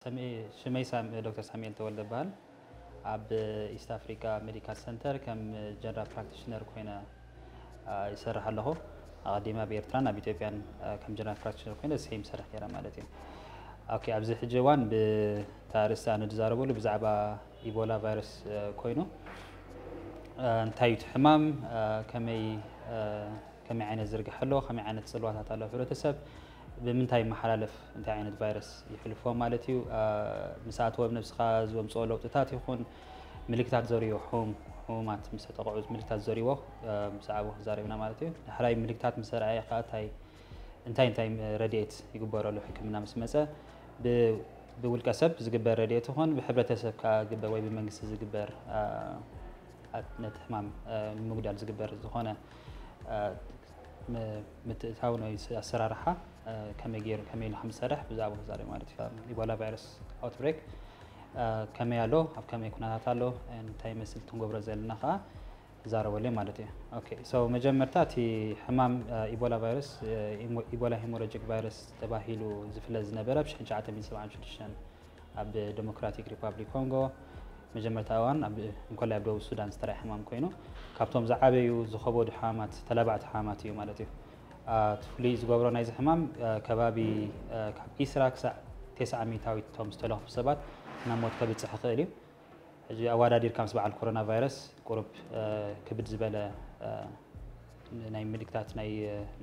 ስመይ ሳም- ዶክተር ሳሙኤል ተወልደ እበሃል። ኣብ ኢስት ኣፍሪካ ሜዲካል ሰንተር ከም ጀነራል ፕራክቲሽነር ኮይነ ይሰርሕ ኣለኹ። ኣቐዲመ ኣብ ኤርትራን ኣብ ኢትዮጵያን ከም ጀነራል ፕራክቲሽነር ኮይነ ሴም ሰርሕ ነይረ ማለት እዩ። ኦኬ፣ ኣብዚ ሕጂ እዋን ብታ ርእስቲ ኣነ ዝዛረበሉ ብዛዕባ ኢቦላ ቫይረስ ኮይኑ፣ እንታይ እዩ እቲ ሕማም፣ ከመይ ከመይ ዓይነት ዝርግሐ ኣሎ፣ ከመይ ዓይነት ጽልዋታት ኣለዎ ሕብረተሰብ፣ ብምንታይ ይመሓላለፍ፣ እንታይ ዓይነት ቫይረስ ይሕልፎ ማለት እዩ። ምስ ኣተወ ኣብ ነብስኻ ዝወምፅኦ ለውጥታት ይኹን ምልክታት ዘርእዮ ሕሙም- ሕሙማት ምስ ተጠቕዑ ምልክታት ዘርእዎ ብዛዕባ ክዛረብ ኢና ማለት እዩ። ዳሕራይ ምልክታት ምስ ኣርኣየ ከዓ እንታይ እንታይ እንታይ ረድኤት ይግበረሉ ሕክምና ምስ መፀ፣ ብውልቀ ሰብ ዝግበር ረድኤት ይኹን ብሕብረተሰብ ከዓ ዝግበር ወይ ብመንግስቲ ዝግበር ነቲ ሕማም ንምጉዳል ዝግበር ዝኾነ ምትእታው ወይ ኣሰራርሓ ከመይ ገይሩ ከመይ ኢሉ ከም ዝሰርሕ ብዛዕባ ክዛረብ ማለት እዩ። ኢቦላ ቫይረስ ኣውትብሬክ ከመይ ኣሎ፣ ኣብ ከመይ ኩነታት ኣሎ፣ እንታይ ይመስል ክንገብሮ ዘለና ከዓ ክዛረበሉ ማለት እዩ። ኦኬ፣ ሶ መጀመርታ እቲ ሕማም ኢቦላ ቫይረስ፣ ኢቦላ ሄሞራጂክ ቫይረስ ተባሂሉ ዝፍለጥ ዝነበረ ብ ሽሕን ትሽዓተ ሚእትን ሰብዓን ሽዱሽተን ኣብ ዲሞክራቲክ ሪፓብሊክ ኮንጎ መጀመርታ እዋን ኣብ እንኮላይ ኣብ ደቡብ ሱዳን ዝተራእየ ሕማም ኮይኑ ካብቶም ዝዓበዩ ዝኸበዱ ሕማማት ተላባዕቲ ሕማማት እዩ ማለት እዩ። እቲ ፍሉይ ዝገብሮ ናይዚ ሕማም ከባቢ ካብ ኢስራ ክሳዕ ተስዓ ሚእታዊት እቶም ዝተለኽፉ ሰባት ናብ ሞት ከብፅሕ ይኽእል እዩ። ሕጂ ኣወዳዲርካ ምስ በዓል ኮሮና ቫይረስ ቁሩብ ክብድ ዝበለ ናይ ምልክታት ናይ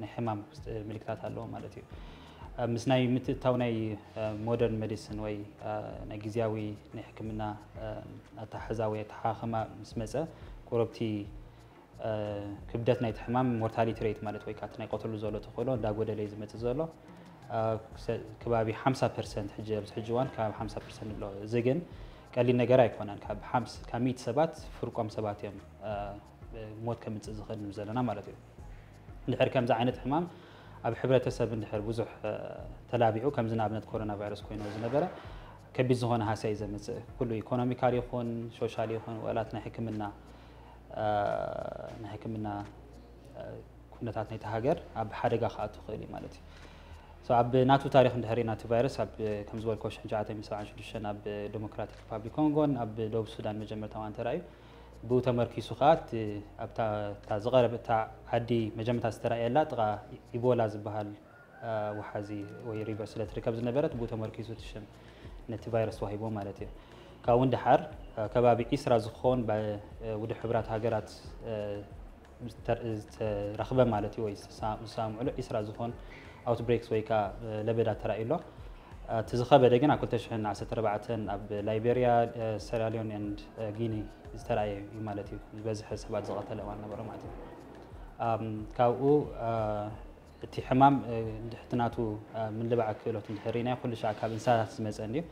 ናይ ሕማም ምልክታት ኣለዎ ማለት እዩ። ምስ ናይ ምትእታው ናይ ሞደርን ሜዲሲን ወይ ናይ ግዝያዊ ናይ ሕክምና ኣተሓሕዛ ወይ ኣተሓኻኽማ ምስ መፀ ቁሩብቲ ክብደት ናይቲ ሕማም ሞርታሊቲ ሬት ማለት ወይ ከዓ ናይ ቀትሉ ዘሎ ተኽእሎ እንዳጎደለ እዩ ዝመፅእ ዘሎ። ከባቢ ሓምሳ ፐርሰንት ሕጂ ኣብዚ ሕጂ እዋን ካብ ሓምሳ ፐርሰንት ኣሎ። እዚ ግን ቀሊል ነገር ኣይኮነን። ካብ ሓምስ ካብ ሚእቲ ሰባት ፍርቆም ሰባት እዮም ሞት ከምፅእ ዝኽእል ዘለና ማለት እዩ። እንድሕር ከምዚ ዓይነት ሕማም ኣብ ሕብረተሰብ እንድሕር ብዙሕ ተላቢዑ ከምዚ ንኣብነት ኮሮና ቫይረስ ኮይኑ ዝነበረ ከቢድ ዝኾነ ሃስያ እዩ ዘምፅእ። ኩሉ ኢኮኖሚካል ይኹን ሶሻል ይኹን ወላት ናይ ሕክምና ናይ ሕክምና ኩነታት ናይቲ ሃገር ኣብ ሓደጋ ክኣቱ ይኽእል እዩ ማለት እዩ። ኣብ ናቱ ታሪክ እንድሕር ኢና እቲ ቫይረስ ኣብ ከም ዝበልኮ ሽሕን ትሽዓተ ሚእትን ሰብዓን ሽዱሽተን ኣብ ዲሞክራቲክ ሪፓብሊክ ኮንጎን ኣብ ደቡብ ሱዳን መጀመርታ እዋን ተራእዩ። ብኡ ተመርኪሱ ከዓ ኣብታ ዝቐረበ እታ ዓዲ መጀመርታ ዝተራእየላ ጥቓ ኢቦላ ዝበሃል ወሓዚ ወይ ሪቨር ስለ ትርከብ ዝነበረት ብኡ ተመርኪሱ እቲ ሽም ነቲ ቫይረስ ተዋሂቦ ማለት እዩ። ካብኡ ንደሓር ከባቢ ዒስራ ዝኾን ውድብ ሕቡራት ሃገራት ዝተረኽበ ማለት እዩ ወይ ዝሰማምዕሉ ዒስራ ዝኾን ኣውትብሬክስ ወይ ከዓ ለበዳ ተራእዩ ኣሎ። እቲ ዝኸበደ ግን ኣብ ክልተ ሽሕን ዓሰርተ ኣርባዕተን ኣብ ላይቤርያ፣ ሰራሊዮን ኤንድ ጊኒ ዝተራእየ እዩ ማለት እዩ። ዝበዝሐ ሰባት ዝቐተለ እዋን ነበረ ማለት እዩ። ካብኡ እቲ ሕማም ድሕቲ ናቱ ምልባዕ ክእሎት እንድሕር ርኢናዮ ኩሉ ሻዕ ካብ እንስሳታት ዝመፀ እንድዩ።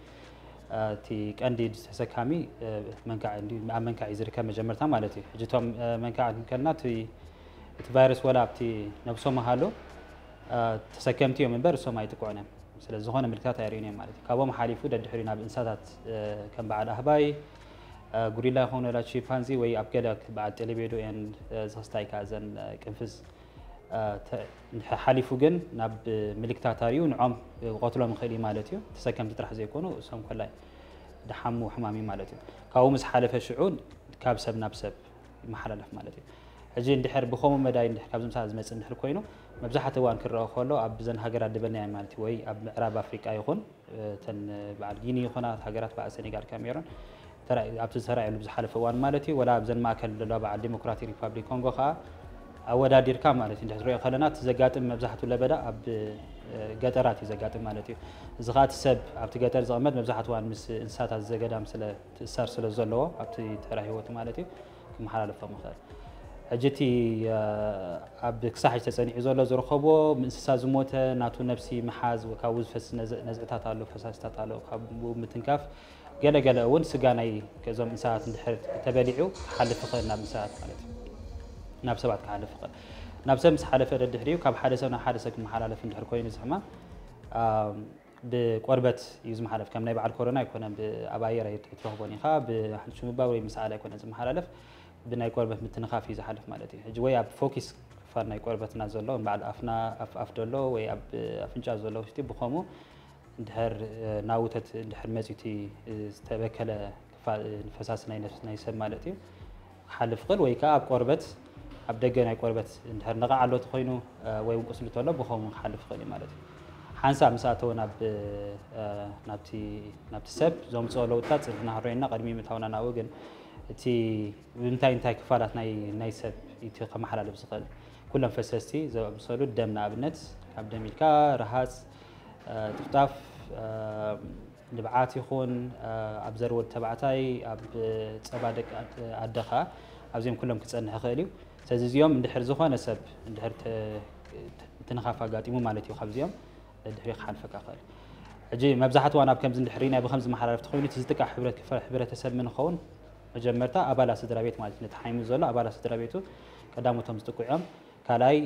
እቲ ቀንዲ ተሰካሚ መንካዕ እንድዩ፣ ኣብ መንካዕ እዩ ዝርከብ መጀመርታ ማለት እዩ። ሕጂ እቶም መንካዕ ክንከልና እቲ ቫይረስ ወላ ኣብቲ ነብሶም ሃሎ ተሰከምቲ እዮም እምበር እሶም ኣይጥቅዑን እዮም። ስለ ዝኾነ ምልክታት ኣይርእዩን እዮም ማለት እዩ። ካብኦም ሓሊፉ ደድሕሪኡ ናብ እንስሳታት ከም በዓል ኣህባይ፣ ጉሪላ ይኸውን ወላ ቺምፓንዚ ወይ ኣብ ገለ በዓል ጤሌቤዶ እየን ዝኽስታ እዩ ከዓ እዘን ቅንፍዝ ሓሊፉ ግን ናብ ምልክታት ኣርእዩ ንዖም ክቐትሎም ይኽእል እዩ ማለት እዩ። ተሰከምቲ ጥራሕ ዘይኮኑ እሶም ኮላይ ድሓሙ ሕማም እዩ ማለት እዩ። ካብኡ ምስ ሓለፈ ሽዑ ካብ ሰብ ናብ ሰብ ይመሓላለፍ ማለት እዩ። ሕጂ እንድሕር ብኸምኡ መዳይ እንድሕር ካብዚ ምሳሌ ዝመፅእ እንድሕር ኮይኑ መብዛሕትኡ እዋን ክረአ ከሎ ኣብ ዘን ሃገራት ድበልናዮ ማለት እዩ ወይ ኣብ ምዕራብ ኣፍሪቃ ይኹን እተን በዓል ጊኒ ይኹና ሃገራት በዓል ሴኔጋል ካሜሮን ኣብቲ ዝተራእየሉ ብዝሓለፈ እዋን ማለት እዩ። ወላ ኣብዘን ማእከል ዘለዋ በዓል ዲሞክራቲክ ሪፓብሊክ ኮንጎ ከዓ ኣወዳዲርካ ማለት እዩ እንድሕር ትሪኦ ከለና እቲ ዘጋጥም መብዛሕትኡ ለበዳ ኣብ ገጠራት እዩ ዘጋጥም ማለት እዩ። እዚ ከዓ እቲ ሰብ ኣብቲ ገጠር ዝቕመጥ መብዛሕትኡ እዋን ምስ እንስሳታት ዘገዳም ስለ ትእሳር ስለ ዘለዎ ኣብቲ ተራ ህይወቱ ማለት እዩ ክመሓላለፎም ይኽእል። ሕጂ እቲ ኣብ ክሳብ ሕጂ ተፀኒዑ ዘሎ ዝረኸብዎ እንስሳ ዝሞተ ናቱ ነብሲ ምሓዝ ካብኡ ዝፈስስ ነዝዕታት ኣሎ ፈሳስታት ኣሎ ካብኡ ምትንካፍ ገለገለ እውን ስጋ ናይ እዞም እንስሳት እንድሕር ተበሊዑ ክሓልፍ ይኽእል ናብ እንስሳት ማለት እዩ ናብ ሰባት ክሓልፍ ይኽእል። ናብ ሰብ ምስ ሓለፈ ደድሕሪኡ ካብ ሓደ ሰብ ናብ ሓደ ሰብ ክመሓላለፍ እንድሕር ኮይኑ እዚ ሕማም ብቆርበት እዩ ዝመሓለፍ። ከም ናይ በዓል ኮሮና ኣይኮነን፣ ኣብ ኣየር ኣይትረኽቦን ኢኻ። ብሓንሹ ምባል ወይ ምስኣል ኣይኮነን ዝመሓላለፍ፣ ብናይ ቆርበት ምትንኻፍ እዩ ዝሓልፍ ማለት እዩ። ሕጂ ወይ ኣብ ፎኪስ ክፋል ናይ ቆርበትና ዘሎ በዓል ኣፍና ኣፍ ኣፍ ዘሎ ወይ ኣብ ኣፍንጫ ዘሎ ውሽጢ ብኸምኡ እንድሕር ናውተት እንድሕር መፂቲ ዝተበከለ ክፋል ፈሳሲ ናይ ነፍስ ናይ ሰብ ማለት እዩ ክሓልፍ ይኽእል፣ ወይ ከዓ ኣብ ቆርበት ኣብ ደገ ናይ ቆርበት እንድሕር ነቓዕ ኣሎ ተኮይኑ ወይ እውን ቁስሊ ተሎ ብኸምኡ ክሓልፍ ይኽእል እዩ ማለት እዩ። ሓንሳእ ምስ ኣተወ ናብ ናብቲ ናብቲ ሰብ ዘምፅኦ ለውጥታት ፅንሕና ክንረየና ቅድሚ ምእታውና ናብኡ ግን እቲ ብምንታይ እንታይ ክፋላት ናይ ናይ ሰብ እቲ ከመሓላልፍ ዝኽእል ኩሎም ፈሰስቲ ዘምሰሉ ደም ንኣብነት ካብ ደም ኢልካ ረሃፅ፣ ጥፍጣፍ፣ ንብዓት ይኹን ኣብ ዘርወድ ተባዕታይ ኣብ ፀባ ደቂ ኣደኻ ኣብዚኦም ኩሎም ክፀንሕ ይኽእል እዩ። ስለዚ እዚኦም እንድሕር ዝኾነ ሰብ እንድሕር ምትንኻፍ ኣጋጢሙ ማለት እዩ ካብዚኦም ድሕሪ ክሓልፈካ ይኽእል። ሕጂ መብዛሕትዋ ናብ ከምዚ እንድሕር ናይ ብከምዚ መሓላለፍቲ ኮይኑ እቲ ዝጥቃዕ ሕብረተሰብ ምን ኸውን መጀመርታ ኣባላት ስድራ ቤት ማለት ነቲ ሓይሙ ዘሎ ኣባላት ስድራ ቤቱ ቀዳሞቶም ዝጥቅዑ እዮም። ካልኣይ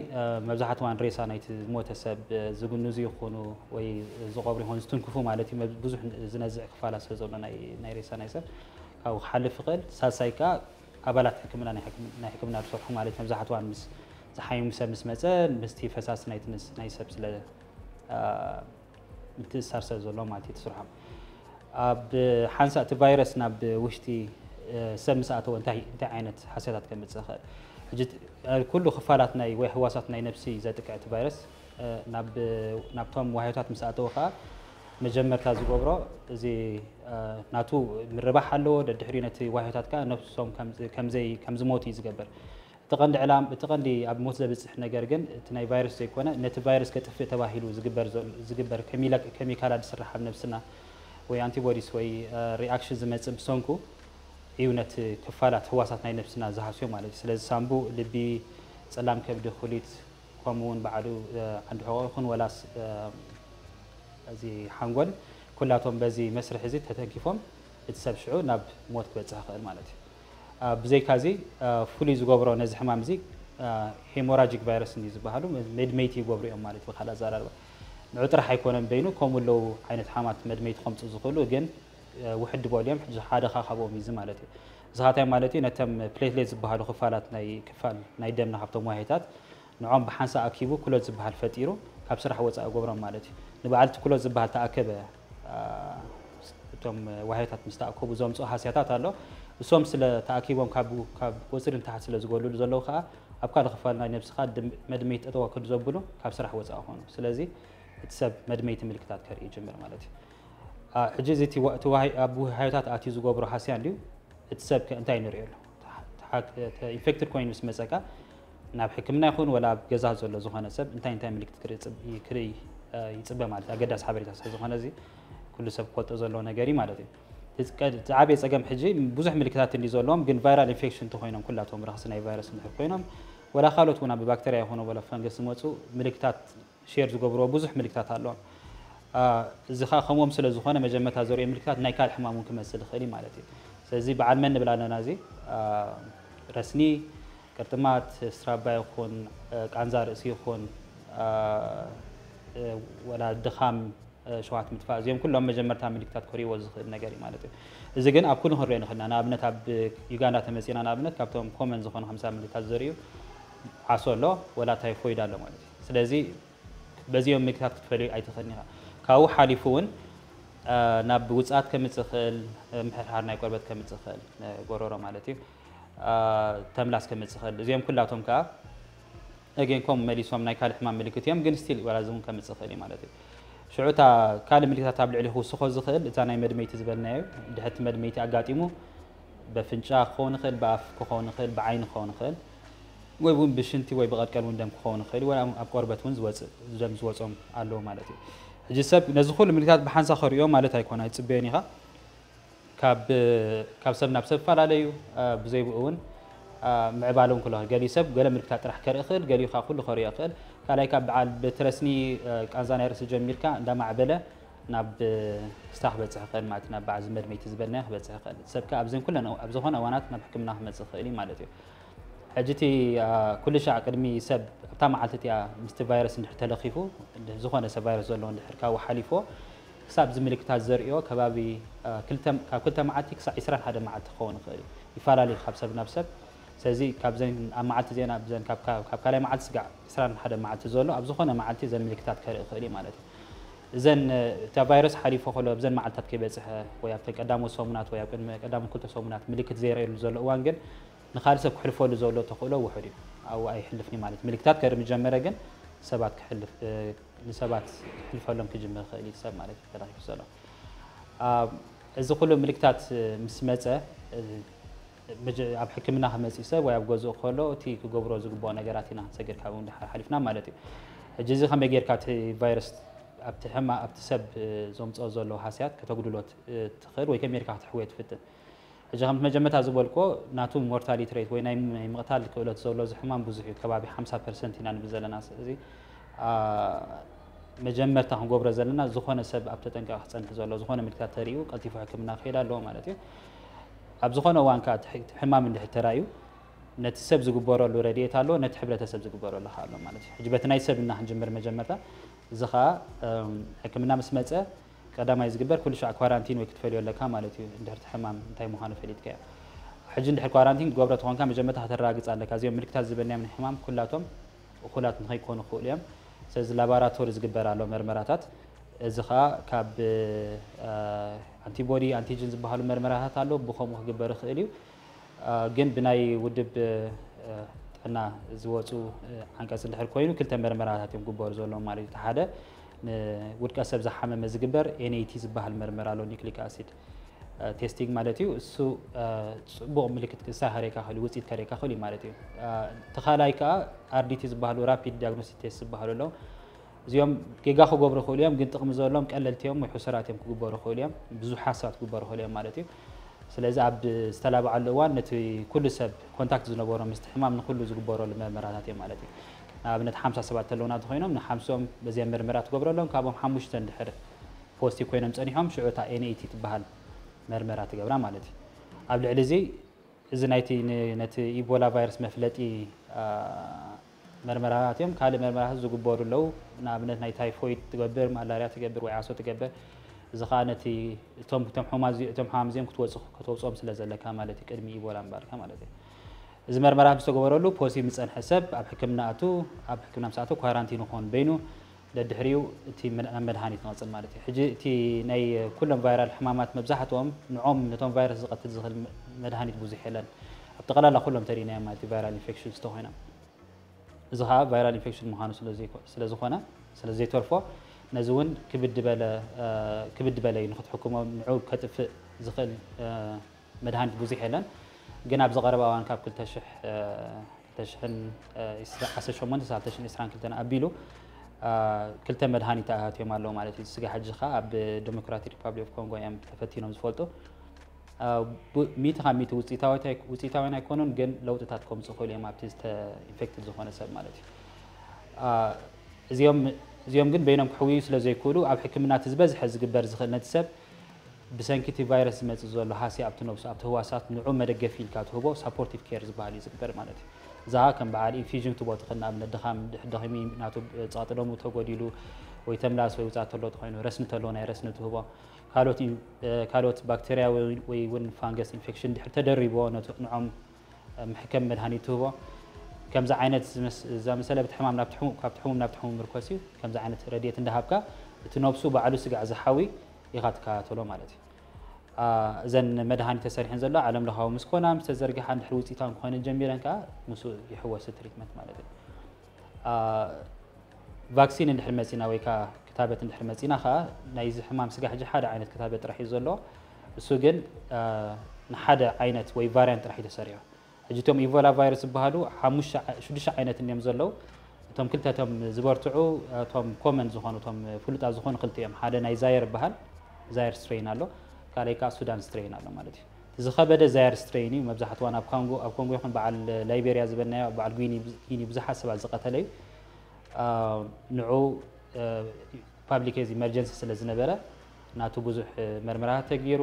መብዛሕትዋን ሬሳ ናይቲ ዝሞተ ሰብ ዝግንዙ ይኹኑ ወይ ዝቆብሩ ይኾኑ ዝትንክፉ ማለት እዩ። ብዙሕ ዝነዝዕ ክፋላት ስለ ዘሎ ናይ ሬሳ ናይ ሰብ ካብኡ ክሓልፍ ይኽእል። ሳልሳይ ከዓ ኣባላት ሕክምና ናይ ሕክምና ዝሰርሑ ማለት መብዛሕትዋን ምስ ዝሓይሙ ሰብ ምስ መፀ ምስቲ ፈሳሲ ናይቲ ናይ ሰብ ስለ ምትእሳር ስለ ዘሎ ማለት እዩ ትስርሖም። ኣብ ሓንሳእ እቲ ቫይረስ ናብ ውሽጢ ሰብ ምስ ኣተወ እንታይ እንታይ ዓይነት ሓስያታት ከምፅእ ይኽእል? ሕጂ ኩሉ ክፋላት ናይ ወይ ህዋሳት ናይ ነብሲ ዘጥቅዕ እቲ ቫይረስ ናብቶም ዋህዮታት ምስ ኣተወ ከዓ መጀመርታ ዝገብሮ እዚ ናቱ ምርባሕ ኣለዎ። ደድሕሪ ነቲ ዋህዮታት ከዓ ነብሶም ከምዝሞቱ እዩ ዝገብር። እቲ ቀንዲ ዕላም እቲ ቀንዲ ኣብ ሞት ዘብፅሕ ነገር ግን እቲ ናይ ቫይረስ ዘይኮነ ነቲ ቫይረስ ከጥፍእ ተባሂሉ ዝግበር ኬሚካላት ዝስራሕ ኣብ ነብስና ወይ ኣንቲቦዲስ ወይ ሪኣክሽን ዝመፅእ ብሰንኩ እዩ ነቲ ክፋላት ህዋሳት ናይ ነብስና ዝሃስዮ ማለት እዩ። ስለዚ ሳምቡ፣ ልቢ፣ ፀላም ከብዲ፣ ኩሊት ከምኡ እውን ባዕሉ ዓንዲ ሕቖ ይኹን ወላስ እዚ ሓንጎል ኩላቶም በዚ መስርሕ እዚ ተተንኪፎም እቲ ሰብ ሽዑ ናብ ሞት ክበፅሕ ይኽእል ማለት እዩ። ብዘይካዚ ፍሉይ ዝገብሮ ነዚ ሕማም እዚ ሄሞራጂክ ቫይረስ እዩ ዝበሃሉ መድመይቲ ይገብሩ እዮም ማለት ብካልእ ኣዘራርባ ንዑ ጥራሕ ኣይኮነን በይኑ ከምኡ ኣለዉ ዓይነት ሓማት መድመይቲ ከምፁ ዝኽእሉ ግን ውሕድ በሉ እዮም ሓደ ካ ካብኦም እዩ ማለት እዩ። እዚ ካ እንታይ ማለት እዩ? ነቶም ፕሌትሌት ዝበሃሉ ክፋላት ናይ ክፋል ናይ ደምና ካብቶም ዋሄታት ንዖም ብሓንሳ ኣኪቡ ኩሎት ዝበሃል ፈጢሩ ካብ ስራሕ ወፃኢ ገብሮም ማለት እዩ። ንበዓልቲ ኩሎት ዝበሃል ተኣከበ እቶም ዋህዮታት ምስ ተኣከቡ ዘምፅኦ ሃስያታት ኣሎ። እሶም ስለ ተኣኪቦም ካብ ቆፅሪ ንታሕት ስለ ዝጎልሉ ዘለዉ ከዓ ኣብ ካልእ ክፋል ናይ ነብስኻ መድመይቲ ጠጠዋ ክዱ ዘብሉ ካብ ስራሕ ወፃኢ ኾኑ። ስለዚ እቲ ሰብ መድመይቲ ምልክታት ከርኢ ይጅምር ማለት እዩ። ሕጂ እዚ ኣብ ዋህዮታት ኣትዩ ዝገብሮ ሃስያ እንድዩ እቲ ሰብ ከ እንታይ ንሪኦ ኣሎ? ኢንፌክትድ ኮይኑ ምስ መፀካ ናብ ሕክምና ይኹን ወላ ኣብ ገዛ ዘሎ ዝኾነ ሰብ እንታይ እንታይ ምልክት ክርኢ ይፅበ ማለት ኣገዳሲ ሓበሬታ ስለ ዝኾነ እዚ ኩሉ ሰብ ክፈልጦ ዘለዎ ነገር እዩ ማለት እዩ። ዝዓበየ ፀገም ሕጂ ብዙሕ ምልክታት እንዲ ዘለዎም ግን ቫይራል ኢንፌክሽን እንተኮይኖም ኩላቶም ረክሲ ናይ ቫይረስ እንድሕር ኮይኖም ወላ ካልኦት እውን ኣብ ባክተርያ ይኹኑ ወላ ፈንገስ ዝመፁ ምልክታት ሼር ዝገብርዎ ብዙሕ ምልክታት ኣለዎም። እዚ ከዓ ከምኦም ስለ ዝኾነ መጀመርታ ዘርእዮ ምልክታት ናይ ካልእ ሕማም እውን ክመስል ይኽእል እዩ ማለት እዩ። ስለዚ በዓል መን ንብል ኣለና እዚ ረስኒ፣ ቅርጥማት፣ ስትራባ ይኹን ቃንዛ ርእሲ ይኹን ወላ ድኻም ሸዋት ምጥፋእ እዚኦም ኩሎም መጀመርታ ምልክታት ክርእይዎ ዝኽእል ነገር እዩ ማለት እዩ። እዚ ግን ኣብ ኩሉ ክንሪኦ ንኽእልና ንኣብነት ኣብ ዩጋንዳ ተመፂና ንኣብነት ካብቶም ኮመን ዝኾኑ ከምሳ ምልክታት ዘርእዩ ዓሶ ኣሎ ወላ ታይፎይድ ኣሎ ማለት እዩ። ስለዚ በዚኦም ምልክታት ክትፈልዩ ኣይትኽእልን ኢኻ። ካብኡ ሓሊፉ እውን ናብ ውፅኣት ከምፅእ ይኽእል፣ ምሕርሓር ናይ ቆርበት ከምፅእ ይኽእል፣ ጎሮሮ ማለት እዩ፣ ተምላስ ከምፅእ ይኽእል። እዚኦም ኩላቶም ከዓ እገን ከም መሊሶም ናይ ካልእ ሕማም ምልክት እዮም፣ ግን ስቲል ዋላ እዚ እውን ከምፅእ ይኽእል እዩ ማለት እዩ። ሽዑ እታ ካልእ ምልክታት ኣብ ልዕሊ ክውስኾ ዝኽእል እዛ ናይ መድመይቲ ዝበልናዮ ድሕርቲ መድመይቲ ኣጋጢሙ በፍንጫ ክኸውን ይኽእል፣ ብኣፍ ክኸውን ይኽእል፣ ብዓይኒ ክኸውን ይኽእል ወይ እውን ብሽንቲ ወይ ብቐልቀል እውን ደም ክኸውን ይኽእል ወይ ኣብ ቆርበት እውን ዝወፅእ ደም ዝወፆም ኣለዉ ማለት እዩ። ሕጂ ሰብ ነዚ ኩሉ ምልክታት ብሓንሳ ከርእዮ ማለት ኣይኮነ ኣይፅበዮን ኢኻ። ካብ ካብ ሰብ ናብ ሰብ ይፈላለዩ ብዘይብኡ እውን ምዕባለ እውን ክሎ ገሊኡ ሰብ ገለ ምልክታት ጥራሕ ከርኢ ይኽእል፣ ገሊኡ ከዓ ኩሉ ከርእዮ ይኽእል። ካልኣይ ካብ በዓል ብትረስኒ ቃንዛ ናይ ርእሲ ጀሚርካ እንዳማዕበለ ናብ ስታ ክበፅሕ ይኽእል ማለት ናብ በዓል ዝመድመይቲ ዝበልናዮ ክበፅሕ ይኽእል። ሰብ ከዓ ኣብዘን ኩለን ኣብ ዝኾነ እዋናት ናብ ሕክምና ክመፅእ ይኽእል እዩ ማለት እዩ። ሕጂ እቲ ኩሉ ሻዕ ቅድሚ ሰብ ኣብታ መዓልቲ እቲኣ ምስቲ ቫይረስ እንድሕር ተለኺፉ ዝኾነ ሰብ ቫይረስ ዘለዎ እንድሕር ካብኡ ሓሊፎ ክሳብ እዚ ምልክታት ዘርእዮ ከባቢ ካብ ክልተ መዓልቲ ክሳብ ዒስራን ሓደ መዓልቲ ክኸውን ይኽእል እዩ። ይፈላለዩ ካብ ሰብ ናብ ሰብ። ስለዚ ካብዘን ኣብ መዓልቲ እዚአን ኣብዘን ካብ ካልኣይ መዓልቲ ስጋዕ ዒስራን ሓደ መዓልቲ ዘሎ ኣብ ዝኾነ መዓልቲ ዘን ምልክታት ከርኢ ይኽእል እዩ ማለት እዩ። እዘን እታ ቫይረስ ሓሊፎ ከሎ ኣብዘን መዓልታት ከይበፅሐ ወይ ኣብተን ቀዳሞት ሰሙናት ወይ ኣብ ቅድሚ ቀዳሞት ክልተ ሰሙናት ምልክት ዘይረእየሉ ዘሎ እዋን ግን ንኻልእ ሰብ ክሕልፈሉ ዘሎ ተኽእሎ ውሑድ እዩ። ኣብኡ ኣይሕልፍን ማለት ምልክታት ከርኢ ምስ ጀመረ ግን ሰባት ክሕልፍ ንሰባት ክሕልፈሎም ክጅምር ይኽእል እዩ ሰብ ማለት እዩ ተለኺፉ ዘሎ። እዚ ኩሉ ምልክታት ምስ መፀ ኣብ ሕክምና ክመፅእ ሰብ ወይ ኣብ ገዝኡ ከሎ እቲ ክገብሮ ዝግብኦ ነገራት ኢና ክንሰግር ካብኡ ንድሓር ሓሊፍና ማለት እዩ። ሕጂ እዚ ከመይ ጌርካ እቲ ቫይረስ ኣብቲ ሕማ ኣብቲ ሰብ ዘምፅኦ ዘሎ ሃስያት ከተጉድሎ ትኽእል ወይ ከመይ ጌርካ ክትሕውዮ ትፍትን? ሕጂ ከምቲ መጀመርታ ዝበልክዎ ናቱ ሞርታሊቲ ሬት ወይ ናይ ምቕታል ክእለት ዘሎ እዚ ሕማም ብዙሕ እዩ። ከባቢ ሓምሳ ፐርሰንት ኢና ንብል ዘለና። እዚ መጀመርታ ክንገብሮ ዘለና ዝኾነ ሰብ ኣብ ተጠንቀቂ ክፀንሕ ዘሎ ዝኾነ ምልክታት ተሪኡ ቀልጢፉ ሕክምና ክኸይድ ኣለዎ ማለት እዩ። ኣብ ዝኾነ እዋን ከዓ እቲ ሕማም እንድሕር ተራእዩ ነቲ ሰብ ዝግበረሉ ረድኤት ኣሎ፣ ነቲ ሕብረተሰብ ዝግበረሉ ከዓ ኣሎ ማለት እዩ። ሕጂ በቲ ናይ ሰብ እና ክንጅምር መጀመርታ እዚ ከዓ ሕክምና ምስ መፀ ቀዳማይ ዝግበር ኩሉ ሻዕ ኳራንቲን ወይ ክትፈልዮ ኣለካ ማለት እዩ። እንድሕር እቲ ሕማም እንታይ ምዃኑ ፈሊጥካዮ ሕጂ እንድሕር ኳራንቲን ክትገብሮ ተኾንካ መጀመርታ ከተረጋግፅ ኣለካ። እዚኦም ምልክታት ዝበልናዮም ናይ ሕማም ኩላቶም እኹላት ንኸይኮኑ ክኽእሉ እዮም። ስለዚ ላባራቶሪ ዝግበር ኣሎ መርመራታት። እዚ ከዓ ካብ ኣንቲቦዲ ኣንቲጅን ዝበሃሉ መርመራታት ኣሎ ብከምኡ ክግበር ይኽእል እዩ። ግን ብናይ ውድብ ጥዕና ዝወፁ ዓንቀፅ እንድሕር ኮይኑ ክልተ መርመራታት እዮም ክግበሩ ዘለዎም ማለት እዩ። እቲ ሓደ ንውድቀት ሰብ ዝሓመመ ዝግበር ኤንኤቲ ዝበሃል መርመራ ኣሎ ኒክሊክ ኣሲድ ቴስቲንግ ማለት እዩ። እሱ ፅቡቕ ምልክት ክሳ ከርእየካ ክእል ውፅኢት ከርእየካ ክእል እዩ ማለት እዩ። እቲ ካልኣይ ከዓ ኣርዲቲ ዝበሃሉ ራፒድ ዲያግኖስቲክ ቴስት ዝበሃሉ ኣለዉ። እዚኦም ጌጋ ክገብሩ ይኽእሉ እዮም ግን ጥቕሚ ዘለዎም ቀለልቲ እዮም ወይ ሕሱራት እዮም ክግበሩ ይኽእሉ እዮም። ብዙሓት ሰባት ክግበሩ ይኽእሉ እዮም ማለት እዩ። ስለዚ ኣብ ዝተላባዓሉ እዋን ነቲ ኩሉ ሰብ ኮንታክት ዝነበሮ ምስቲ ሕማም ንኩሉ ዝግበረሉ መርመራታት እዮም ማለት እዩ። ንኣብነት ሓምሳ ሰባት ተለውና እንተኮይኖም ንሓምስኦም በዚኣ መርመራ ትገብረሎም ካብኦም ሓሙሽተ እንድሕር ፖዚቲቭ ኮይኖም ፀኒሖም ሽዑ እታ ኤንኤቲ ትበሃል መርመራ ትገብራ ማለት እዩ። ኣብ ልዕሊ እዚ እዚ ናይቲ ነቲ ኢቦላ ቫይረስ መፍለጢ መርመራታት እዮም። ካልእ መርመራታት ዝግበሩ ኣለዉ። ንኣብነት ናይ ታይፎይድ ትገብር፣ ማላርያ ትገብር ወይ ዓሶ ትገብር። እዚ ከዓ ነቲ እቶም እቶም ሕማም እዚኦም ክትወፁ ከተውፅኦም ስለ ዘለካ ማለት እዩ ቅድሚ ኢቦላ ምባልካ ማለት እዩ። እዚ መርመራ ዝተገበረሉ ፖዚቲቭ ዝፀንሐ ሰብ ኣብ ሕክምና ኣቱ ኣብ ሕክምና ምስ ኣተወ ኳራንቲን ይኾን በይኑ ደድሕሪኡ እቲ መድሃኒት ንቐፅል ማለት እዩ። ሕጂ እቲ ናይ ኩሎም ቫይራል ሕማማት መብዛሕትኦም ንዖም ነቶም ቫይረስ ዝቐትል ዝኽእል መድሃኒት ብዙሕ የለን። ኣብ ጠቕላላ ኩሎም ተሪእናዮም ማለት እዩ ቫይራል ኢንፌክሽን ዝተኾይኖም። እዚ ከዓ ቫይራል ኢንፌክሽን ምዃኑ ስለዝኾነ ስለዘይተርፎ ነዚ እውን ክብድ በለ ክብድ በለ እዩ ንክትሕክሞ ንዑ ከጥፍእ ዝኽእል መድሃኒት ብዙሕ የለን። ግን ኣብዚ ቀረባ እዋን ካብ ክልተ ሽሕ ክልተ ሽሕን ዓሰርተ ሸሞንተ ክሳብ ክልተ ሽሕን ዕስራን ክልተን ኣቢሉ ክልተ መድሃኒት ኣትዮም ኣለዉ ማለት እዩ። ስጋ ሕጂ ከዓ ኣብ ዲሞክራቲክ ሪፓብሊክ ኦፍ ኮንጎ እዮም ተፈቲኖም ዝፈልጡ። ሚእቲ ካብ ሚእቲ ውፅኢታዊያን ኣይኮኑን ግን ለውጥታት ከምፁ ክእሉ እዮም ኣብቲ ኢንፌክትድ ዝኾነ ሰብ ማለት እዩ። እዚኦም ግን በይኖም ክሕውዩ ስለ ዘይክእሉ ኣብ ሕክምና እቲ ዝበዝሐ ዝግበር ዝኽእል ነቲ ሰብ ብሰንኪ እቲ ቫይረስ ዝመፅእ ዘሎ ሃስያ ኣብቲ ነብሱ ኣብቲ ህዋሳት ንዑ መደገፊ ኢልካ ትህቦ ሳፖርቲቭ ኬር ዝበሃል እዩ ዝግበር ማለት እዩ። እዛ ከም በዓል ኢንፊዥን ክትቦ ትኽእል ንኣብነት ድኻም ደኺሚ ናቱ ፀቕጢ ደሙ ተጎዲሉ ወይ ተምላስ ወይ ውፃእ ተሎ ተኮይኑ ረስኒ ተሎ ናይ ረስኒ ትህቦ ካልኦት ባክቴርያ ወይ እውን ፋንገስ ኢንፌክሽን ድሕር ተደሪቦ ነቲ ንዖም ምሕከም መድሃኒት ትህቦ። ከምዚ ዓይነት ዝዛመሰለ ብቲ ሕማም ካብቲ ሕሙም ናብቲ ሕሙም ምርኮስ እዩ። ከምዚ ዓይነት ረድኤት እንዳሃብካ እቲ ነብሱ ባዕሉ ስጋዕ ዝሓዊ ኢኻ ትከታተሎ ማለት እዩ። እዘን መድሃኒት ተሰሪሐን ዘሎ ዓለም ለኻዊ ምስ ኮና ምስ ተዘርግሓ እንድሕር ውፅኢታዊ ክኾነ ጀሚረን ከዓ ምስ ይሕወስ ትሪትመንት ማለት እዩ። ቫክሲን እንድሕር መፂና ወይ ከዓ ክታበት እንድሕር መፂና ከዓ ናይዚ ሕማም ስጋ ሕጂ ሓደ ዓይነት ክታበት ጥራሕ እዩ ዘሎ። እሱ ግን ንሓደ ዓይነት ወይ ቫርያንት ጥራሕ እዩ ተሰሪሑ። ሕጂ እቶም ኢቦላ ቫይረስ ዝበሃሉ ሽዱሽተ ዓይነት እንዮም ዘለዉ። እቶም ክልተ እቶም ዝበርትዑ እቶም ኮመን ዝኾኑ እቶም ፍሉጣት ዝኾኑ ክልተ እዮም። ሓደ ናይ ዛየር ይበሃል፣ ዛየር ስትሬን ኣሎ፣ ካልኣይ ከዓ ሱዳን ስትሬን ኣሎ ማለት እዩ። እቲ ዝኸበደ ዛየር ስትሬን እዩ። መብዛሕትዋን ኣብ ኮንጎ ኣብ ኮንጎ ይኹን በዓል ላይቤርያ ዝበልናዮ በዓል ጊኒ ብዙሓት ሰባት ዝቐተለ እዩ። ንዑ ፓብሊክ ሄልዝ ኢመርጀንሲ ስለ ዝነበረ ናቱ ብዙሕ መርመራታት ተገይሩ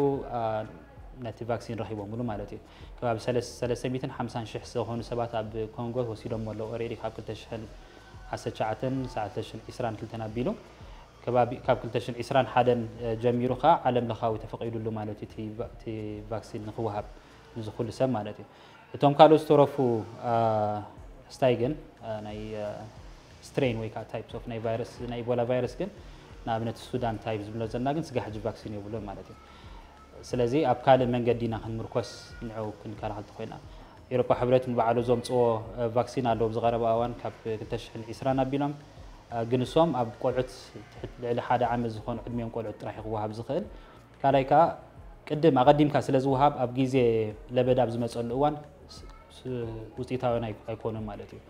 ነቲ ቫክሲን ረኺቦምሉ ማለት እዩ። ከባቢ ሰለስተ ሚእትን ሓምሳን ሽሕ ዝኾኑ ሰባት ኣብ ኮንጎ ወሲዶም ኣለዉ። ኦሬዲ ካብ ክልተ ሽሕን ዓሰርተ ትሽዓተን ክሳዕ ክልተ ሽሕን ዕስራን ክልተን ኣቢሉ ከባቢ ካብ ክልተ ሽሕን ዕስራን ሓደን ጀሚሩ ከዓ ዓለም ለኻዊ ተፈቒዱሉ ማለት እዩ እቲ ቫክሲን ንክወሃብ ንዚ ኩሉ ሰብ ማለት እዩ። እቶም ካልኦት ዝተረፉ ስታይ ግን ናይ ስትሬን ወይ ከዓ ታይፕስ ኦፍ ናይ ቫይረስ ናይ ኢቦላ ቫይረስ ግን ንኣብነት ሱዳን ታይፕ ዝብሎ ዘለና ግን ስጋብ ሕጂ ቫክሲን የብሉን ማለት እዩ። ስለዚ ኣብ ካልእ መንገዲ ኢና ክንምርኮስ ንዕኡ ክንከላኸል ተኾይና። ኤውሮጳ ሕብረት ንባዕሉ ዘምፅዎ ቫክሲን ኣለዎም ዝቐረበ እዋን ካብ ክልተ ሽሕን ዕስራን ኣቢሎም፣ ግን እሶም ኣብ ቆልዑት ትሕት ልዕሊ ሓደ ዓመት ዝኾኑ ዕድሚኦም ቆልዑት ጥራሕ ክወሃብ ዝኽእል። ካልኣይ ከዓ ቅድም ኣቐዲምካ ስለ ዝወሃብ ኣብ ግዜ ለበዳ ኣብ ዝመፀሉ እዋን ውፅኢታውያን ኣይኮኑን ማለት እዩ።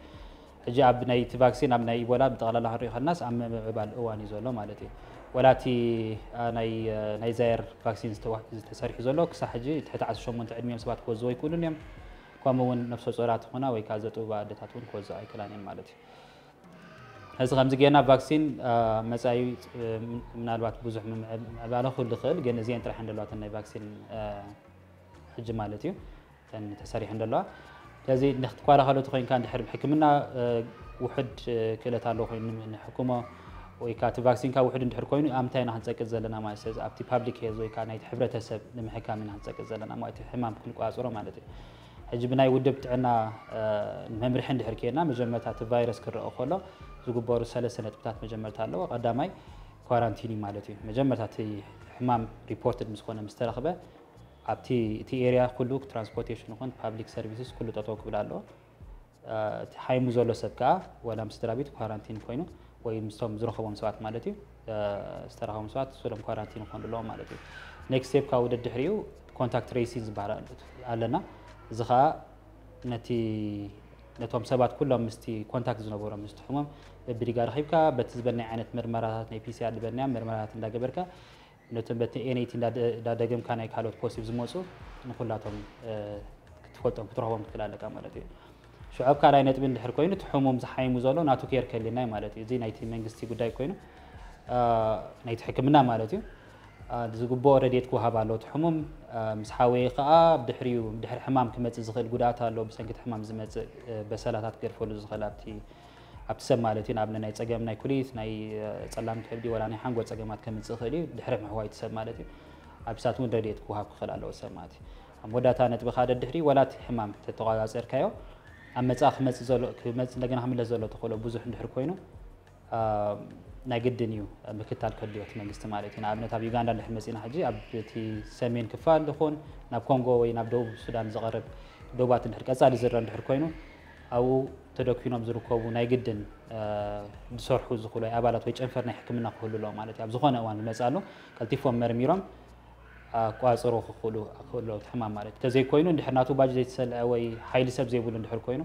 ሕጂ ኣብ ናይ እቲ ቫክሲን ኣብ ናይ ኢቦላ ብጠቕላላ ክንሪኦ ከለናስ ኣብ ምምዕባል እዋን እዩ ዘሎ ማለት እዩ። ወላ እቲ ናይ ናይ ዛየር ቫክሲን ዝተሰሪሑ ዘሎ ክሳብ ሕጂ ትሕቲ ዓሰርተ ሸሞንተ ዕድሚኦም ሰባት ክወዝዎ ኣይክእሉን እዮም። ከምኡ እውን ነፍሰ ጾራት ይኹና ወይ ከዓ ዘጥብባ ኣደታት እውን ክወዝኦ ኣይክእላን እየን ማለት እዩ። እዚ ከምዚ ጌና ቫክሲን መፃኢ ምናልባት ብዙሕ ምዕባለ ክህሉ ይኽእል፣ ግን እዚአን ጥራሕ እንደለዋተን ናይ ቫክሲን ሕጂ ማለት እዩ ተን ተሰሪሐን ዘለዋ። ስለዚ ክትኳላ ከሎ ተኮይንካ እንድሕር ሕክምና ውሕድ ክእለት ኣለዎ ኮይኑ ንሕክሞ ወይ ከዓ እቲ ቫክሲንካ ውሕድ እንድሕር ኮይኑ ኣብ ምንታይ ኢና ክንፀቅጥ ዘለና ማለት ስለዚ ኣብቲ ፓብሊክ ሄልዝ ወይ ከዓ ናይቲ ሕብረተሰብ ንምሕካም ኢና ክንፀቅጥ ዘለና ማለት እቲ ሕማም ክንቆፃፀሮ ማለት እዩ። ሕጂ ብናይ ውድብ ጥዕና መምርሒ እንድሕር ኬና መጀመርታ እቲ ቫይረስ ክረአ ከሎ ዝግበሩ ሰለስተ ነጥብታት መጀመርታ ኣለዎ። ቀዳማይ ኳራንቲን እዩ ማለት እዩ። መጀመርታ እቲ ሕማም ሪፖርትድ ምስኮነ ምስተረኽበ ኣብቲ እቲ ኤርያ ኩሉ ትራንስፖርቴሽን ይኹን ፓብሊክ ሰርቪስስ ኩሉ ጠጠው ክብል ኣለዎ። እቲ ሓይሙ ዘሎ ሰብ ከዓ ወላ ምስ ስድራ ቤት ኳራንቲን ኮይኑ ወይ ምስቶም ዝረኸቦም ሰባት ማለት እዩ ዝተረኸቦም ሰባት ስሎም ኳራንቲን ይኾኑ ኣለዎም ማለት እዩ። ኔክስት ስቴፕ ካብ ውደድ ድሕሪኡ ኮንታክት ትሬሲንግ ዝበሃል ኣለና። እዚ ከዓ ነቲ ነቶም ሰባት ኩሎም ምስቲ ኮንታክት ዝነበሮም ምስቲ ሕሙም በብሪጋ ረኺብካ በቲ ዝበልናይ ዓይነት ምርመራታት ናይ ፒሲኣር ዝበልናያ ምርመራታት እንዳገበርካ ነቶም በቲ ኤንኤይቲ እንዳደገምካ ናይ ካልኦት ፖዚቲቭ ዝመፁ ንኩላቶም ክትፈልጦም ክትረኽቦም ክትክእል ኣለካ ማለት እዩ። ሽዑ ኣብ ካልኣይ ነጥቢ እንድሕር ኮይኑ እቲ ሕሙም ዝሓይሙ ዘሎ ናቱ ኬር ከሊናይ ማለት እዩ። እዚ ናይቲ መንግስቲ ጉዳይ ኮይኑ ናይቲ ሕክምና ማለት እዩ። ዝግብኦ ረድኤት ክወሃብ ኣሎ እቲ ሕሙም ምስ ሓወየ ከዓ ድሕሪኡ ድሕሪ ሕማም ክመፅእ ዝኽእል ጉድኣት ኣሎ ብሰንኪ እቲ ሕማም ዝመፅእ በሰላታት ክገድፈሉ ዝኽእል ኣብቲ ኣብቲ ሰብ ማለት እዩ። ንኣብነት ናይ ፀገም ናይ ኩሊት ናይ ፀላም ከብዲ ወላ ናይ ሓንጎል ፀገማት ከምፅእ ይኽእል እዩ ድሕሪ ምሕዋይ እቲ ሰብ ማለት እዩ። ኣብ ሳት እውን ረድኤት ክወሃብ ክኽእል ኣለዎ ሰብ ማለት እዩ። ኣብ መወዳእታ ነጥቢ ካደ ድሕሪ ወላ እቲ ሕማም ተተቋፃፀርካዮ ኣብ መፃ ክመፅእ ዘሎ ክመፅእ እንደገና ክምለስ ዘሎ ተኽእሎ ብዙሕ እንድሕር ኮይኑ ናይ ግድን እዩ ምክታል ከድልዮ እቲ መንግስቲ ማለት እዩ። ንኣብነት ኣብ ዩጋንዳ እንድሕር መፂና ሕጂ ኣብ እቲ ሰሜን ክፋል ይኹን ናብ ኮንጎ ወይ ናብ ደቡብ ሱዳን ዝቐርብ ዶባት እንድሕር ቀፃሊ ዝረ እንድሕር ኮይኑ ኣብኡ ተደኪኖም ዝርከቡ ናይ ግድን ዝሰርሑ ዝኽእሉ ኣባላት ወይ ጨንፈር ናይ ሕክምና ክህሉ ኣለዎ ማለት እዩ። ኣብ ዝኾነ እዋን ዝመፅእ ኣሎ ቀልጢፎም መርሚሮም ኣቋፅሮ ክኽእሉ ክኽእሉ እቲ ሕማም ማለት እዩ። ተዘይኮይኑ እንድሕር ናቱ ባጅ ዘይተሰልዐ ወይ ሓይሊ ሰብ ዘይብሉ እንድሕር ኮይኑ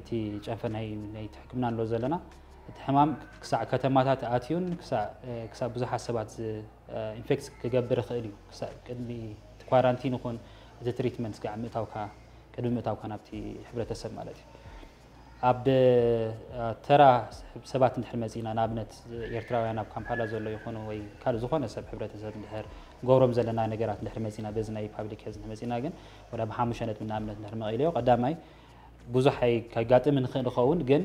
እቲ ጨንፈር ናይ ናይቲ ሕክምና ንሎ ዘለና እቲ ሕማም ክሳዕ ከተማታት ኣትዩን ክሳዕ ብዙሓት ሰባት ኢንፌክት ክገብር ይኽእል እዩ። ክሳዕ ቅድሚ እቲ ኳራንቲን ይኹን እቲ ትሪትመንት ስጋዕ ምእታውካ ቅድሚ ምእታውካ ናብቲ ሕብረተሰብ ማለት እዩ። ኣብ ተራ ሰባት እንድሕር መፂና ንኣብነት ኤርትራውያን ኣብ ካምፓላ ዘሎ ይኹኑ ወይ ካልእ ዝኾነ ሰብ ሕብረተሰብ እንድሕር ገብሮም ዘለና ነገራት እንድሕር መፂና በዚ ናይ ፓብሊክ ሄልዝ እንድሕር መፂና ግን ወላ ብሓሙሽተ ነጥቢ ንኣብነት እንድሕር መቒለዮ ቀዳማይ ብዙሕ ኣይ- ከጋጥም ንኽእል ይኸውን ግን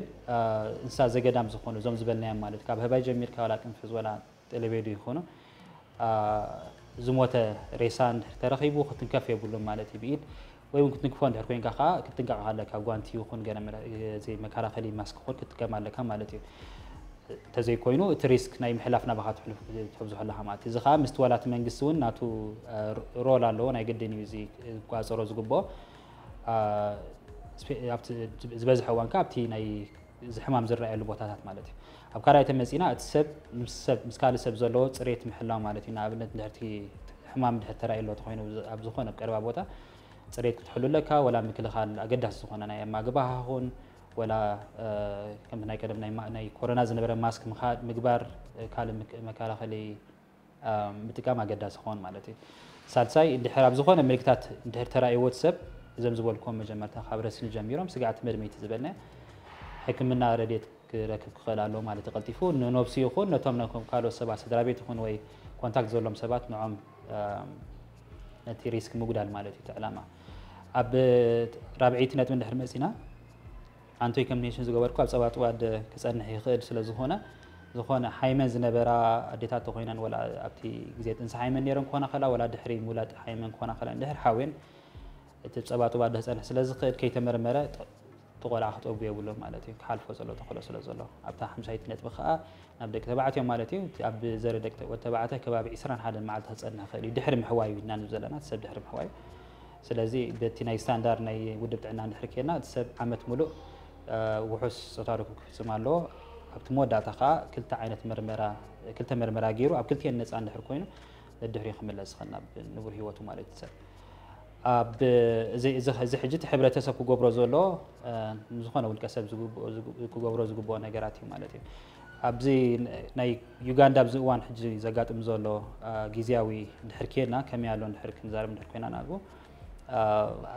እንስሳ ዘገዳም ዝኾኑ እዞም ዝበልናዮም ማለት ካብ ህባይ ጀሚርካ ዋላ ቅንፍዝ ወላ ጤለቤዱ ይኹኑ ዝሞተ ሬሳ እንድሕር ተረኺቡ ክትንከፍ የብሉን ማለት እዩ ብኢድ ወይ እውን ክትንክፎ እንድሕር ኮይንካ ከዓ ክትጥንቀቕ ኣለካ ጓንቲ ይኹን ገለ መከላኸሊ ማስክ ኹን ክትጥቀም ኣለካ ማለት እዩ። እንተዘይኮይኑ እቲ ሪስክ ናይ ምሕላፍ ናባኻ ትሕብዝሖ ኣለካ ማለት እዩ። እዚ ከዓ ምስቲ ዋላ እቲ መንግስቲ እውን ናቱ ሮል ኣለዎ ናይ ግድን እዩ እዚ ክቋፀሮ ዝግብኦ ዝበዝሐ እዋን ከዓ ኣብቲ ናይ እዚ ሕማም ዝረኣየሉ ቦታታት ማለት እዩ። ኣብ ካልኣይ ተመፂና እቲ ሰብ ምስ ሰብ ምስ ካልእ ሰብ ዘለዎ ፅሬት ምሕላው ማለት እዩ። ንኣብነት እንድሕርቲ ሕማም እንድሕር ተራእዩ ኣሎ ተኮይኑ ኣብ ዝኾነ ቀረባ ቦታ ፅሬት ክትሕሉ ኣለካ። ወላ ምክልኻል ኣገዳሲ ዝኾነ ናይ ኣማግባህ ኹን ወላ ከምቲ ናይ ቀደም ናይ ኮሮና ዝነበረ ማስክ ምግባር ካልእ መከላኸሊ ምጥቃም ኣገዳሲ ክኾን ማለት እዩ። ሳልሳይ እንድሕር ኣብ ዝኾነ ምልክታት እንድሕር ተራእይዎ እቲ ሰብ እዞም ዝበልኩዎም መጀመርታ ካብ ረስኒ ጀሚሮም ስግኣት መድመይቲ ዝበልና ሕክምና ረድኤት ክረክብ ክኽእል ኣለዎ ማለት እዩ። ቀልጢፉ ንነብሱ ይኹን ነቶም ካልኦት ሰባት ስድራ ቤት ይኹን ወይ ኮንታክት ዘሎም ሰባት ንዖም ነቲ ሪስክ ምጉዳል ማለት እዩ እቲ ዕላማ። ኣብ ራብዐይቲ ነጥቢ እንድሕር መፂና ኣንቶይ ከም ኔሽን ዝገበርኩ ኣብ ፀባጥባ ኣደ ክፀንሕ ይኽእል ስለ ዝኾነ ዝኾነ ሓይመን ዝነበራ ኣዴታት ተኮይነን ወላ ኣብቲ ግዜ ጥንሲ ሓይመን ነይረን ክኾና ከላ ወላ ድሕሪ ምውላድ ሓይመን ክኾና ከላ እንድሕር ሓውየን እቲ ፀባጥባ ኣደ ክፀንሕ ስለ ዝኽእል ከይተመርመረ እቲ ቆልዓ ክጠቡ የብሉን ማለት እዩ፣ ክሓልፎ ዘሎ ተኽእሎ ስለ ዘሎ። ኣብታ ሓምሳይቲ ነጥቢ ከኣ ናብ ደቂ ተባዕትዮ ማለት እዩ፣ እቲ ኣብ ዘርኢ ደቂ ወዲ ተባዕታይ ከባቢ ዕስራን ሓደን መዓልቲ ክጸንሕ ይኽእል እዩ፣ ድሕሪ ምሕዋዩ ኢና ንብል ዘለና፣ እቲ ሰብ ድሕሪ ምሕዋዩ። ስለዚ በቲ ናይ ስታንዳርድ ናይ ውድብ ጥዕና እንድሕር ኬድና፣ እቲ ሰብ ዓመት ሙሉእ፣ እ፣ ውሑስ ጾታዊ ርክብ ክፍጽም ኣለዎ። ኣብቲ መወዳእታ ከኣ ክልተ ዓይነት መርመራ፣ ክልተ መርመራ ገይሩ ኣብ ክልቲኤን ነጻ እንድሕር ኮይኑ፣ ነድሕሪኡ ክምለስ ዝኽእል ናብ ንቡር ህይወቱ ማለት እዩ ሰብ። ኣብ እዚ፣ እዚ፣ እዚ ሕጂ እቲ ሕብረተሰብ ክገብሮ ዘሎ፣ እ፣ ንዝኾነ ውልቀ ሰብ ዝግብኦ፣ ዝግ-፣ ክገብሮ ዝግብኦ ነገራት እዩ ማለት እዩ። ኣብዚ ናይ ዩጋንዳ ኣብዚ እዋን ሕጂ ዘጋጥም ዘሎ፣ እ፣ ግዝያዊ እንድሕር ኬድና፣ ከመይ ኣሎ እንድሕር ክንዛረብ እንድሕር ኮይና ንኣብኡ፣ እ፣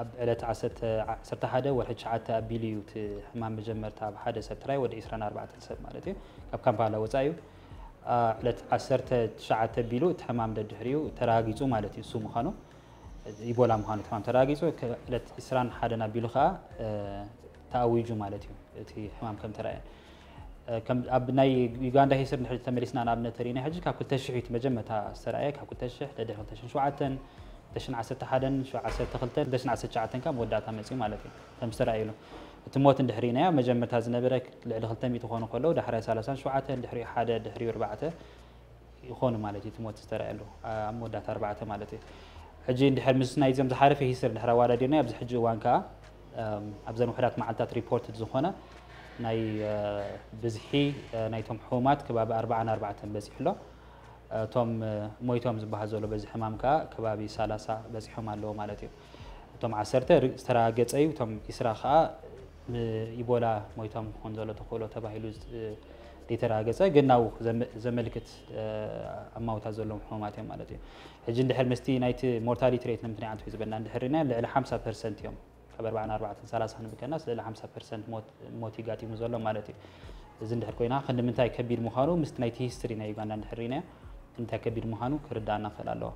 ኣብ ዕለት ዓሰርተ፣ ዓሰርተ ሓደ ወርሒ ትሽዓተ ኣቢሉ እዩ እቲ ሕማም መጀመርታ ኣብ ሓደ ሰብ ጥራይ ወዲ ዕስራን ኣርባዕተን ሰብ ማለት እዩ ካብ ካምፓላ ወጻኢ እዩ። እ፣ ዕለት ዓሰርተ ትሽዓተ ኣቢሉ እቲ ሕማም ደድሕሪኡ ተረጋጊጹ ማለት እዩ እሱ ምዃኑ። ኢቦላ ምዃኑ እቲ ሕማም ተረጋጊጹ፣ ከ-፣ ዕለት ዕስራን ሓደን ኣቢሉ ከኣ፣ እ፣ ተኣዊጁ ማለት እዩ፣ እቲ ሕማም ከም ተራእየ። እ፣ ከም ኣብ ናይ ዩጋንዳ ሂስትሪ እንድሕር ተመሊስና ንኣብነት ተሪእና፣ ሕጂ ካብ ክልተ ሽሕ እዩ እቲ መጀመርታ ዝተራእየ፣ ካብ ክልተ ሽሕ፣ ደድሕሪ ክልተ ሽሕን ሸውዓተን፣ ክልተ ሽሕን ዓሰርተ ሓደን፣ ሸው-፣ ዓሰርተ ክልተን፣ ክልተ ሽሕን ዓሰርተ ትሽዓተን ካብ መወዳእታ መጺኡ ማለት እዩ፣ ከም ዝተራእየሉ። እቲ ሞት እንድሕር ርኢናዮ፣ መጀመርታ ዝነበረ ልዕሊ ክልተ ሚእቲ ክኾኑ ከለዉ፣ ዳሕራይ ሰላሳን ሸውዓተን፣ ድሕሪኡ ሓደ፣ ድሕሪኡ ኣርባዕተ፣ ይኾኑ ማለት እዩ፣ እቲ ሞት ዝተረኣየሉ፣ ኣ-፣ ኣብ መወዳእታ ኣርባዕተ ማለት እዩ። ሕጂ እንድሕር ምስ ናይዞም ዝሓለፈ ሂስትሪ እንድሕር ኣወዳዲርናዮ፣ ኣብዚ ሕጂ እዋን ከኣ፣ እም፣ ኣብዘን ውሑዳት መዓልታት ሪፖርትድ ዝኾነ ናይ፣ እ፣ ብዝሒ፣ እ፣ ናይቶም ሕሙማት ከባቢ ኣርባዓን ኣርባዕተን በጺሑ ኣሎ። እቶም፣ እ፣ ሞይቶም ዝበሃል ዘሎ በዚ ሕማም ከኣ ከባቢ ሰላሳ በጺሖም ኣለዉ ማለት እዩ። እቶም ዓሰርተ ሪ-፣ ዝተረጋገጸ እዩ፣ እቶም ዕስራ ከኣ ብኢቦላ ሞይቶም ክኾን ዘሎ ተኽእሎ ተባሂሉ ዝ-፣ ዘይተረጋገጸ፣ ግን ናብኡ ዘመ-፣ ዘመልክት፣ እ፣ ኣማውታ ዘለዎም ሕሙማት እዮም ማለት እዩ። ሕጂ እንድሕር ምስቲ ናይቲ ሞርታሊቲ ሬት ንምንታይ ኣንትሑ ዝበልና እንድሕር ርኢና፣ ልዕሊ ሓምሳ ፐርሰንት እዮም። ካብ ኣርባዓን ኣርባዕተን ሰላሳን ብከናስ ልዕሊ ሓምሳ ፐርሰንት ሞት፣ ሞት ይጋጢሙ ዘሎ ማለት እዩ። እዚ እንድሕር ኮይና ክንዲ ምንታይ ከቢድ ምዃኑ ምስቲ ናይቲ ሂስትሪ ናይ ዩጋንዳ እንድሕር ርኢናዮ፣ ክንዲ ምንታይ ከቢድ ምዃኑ ክርዳእና ክእል ኣለዎ።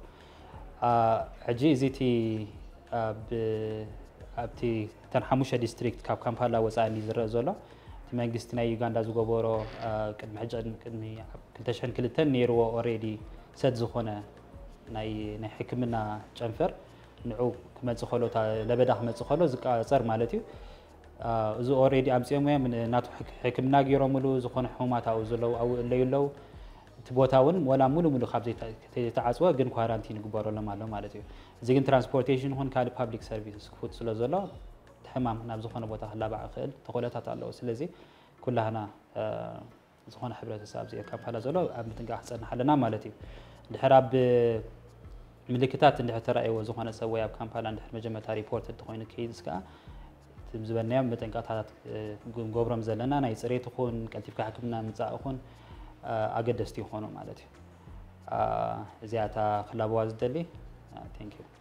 ኣ፣ ሕጂ እዚ እቲ ኣብ፣ ኣብቲ እተን ሓሙሽተ ዲስትሪክት ካብ ካምፓላ ወጻኢ እንዲ ዝረአ ዘሎ፣ እቲ መንግስቲ ናይ ዩጋንዳ ዝገበሮ፣ ኣ፣ ቅድሚ ሕጂ፣ ቅድሚ ኣብ ክልተ ሽሕን ክልተን ነይርዎ ኦሬዲ ሰት ዝኾነ ናይ፣ ናይ ሕክምና ጨንፈር ንዑ ክመጽእ ከሎ፣ እታ ለበዳ ክመጽእ ከሎ ዝቃጸር ማለት እዩ። ኣ፣ እዚ ኦሬዲ ኣምጺኦምዎ እዮም፣ ን-፣ ናቱ ሕክ-፣ ሕክምና ገይሮምሉ፣ ዝኾነ ሕሙማት ኣብኡ ዘለዉ፣ ኣብኡ እለዩ ኣለዉ። እቲ ቦታ እውን ወላ ሙሉ ሙሉ ካብ ዘይተ-፣ ዘይተዓጽወ ግን ኳራንቲን ይግበረሎም ኣሎ ማለት እዩ። እዚ ግን ትራንስፖርቴሽን ይኹን ካልእ ፓብሊክ ሰርቪስስ ክፉት ስለ ዘሎ፣ እቲ ሕማም ናብ ዝኾነ ቦታ ክላባዕ ይኽእል ተኽእሎታት ኣለዎ። ስለዚ ኩላህና፣ እ፣ ዝኾነ ሕብረተሰብ ኣብዚ ካምፓላ ዘሎ ኣብ ምጥንቃቕ ክጸንሕ ኣለና ማለት እዩ። እንድሕር ኣብ ምልክታት እንድሕር ተራእይዎ ዝኾነ ሰብ ወይ ኣብ ካምፓላ እንድሕር መጀመርታ ሪፖርት እንተኾይኑ ኬዝስ ከኣ፣ እቲ ዝበልናዮም መጠንቀቕታታት፣ እ፣ ክንገብሮም ዘለና ናይ ጽሬት ይኹን ቀልጢፍካ ሕክምና ምጻእ ይኹን፣ እ፣ ኣገደስቲ ይኾኑ ማለት እዩ። እ፣ እዚኣ እታ ክላበዋ ዝደሊ። እ፣ ቴንክ ዩ።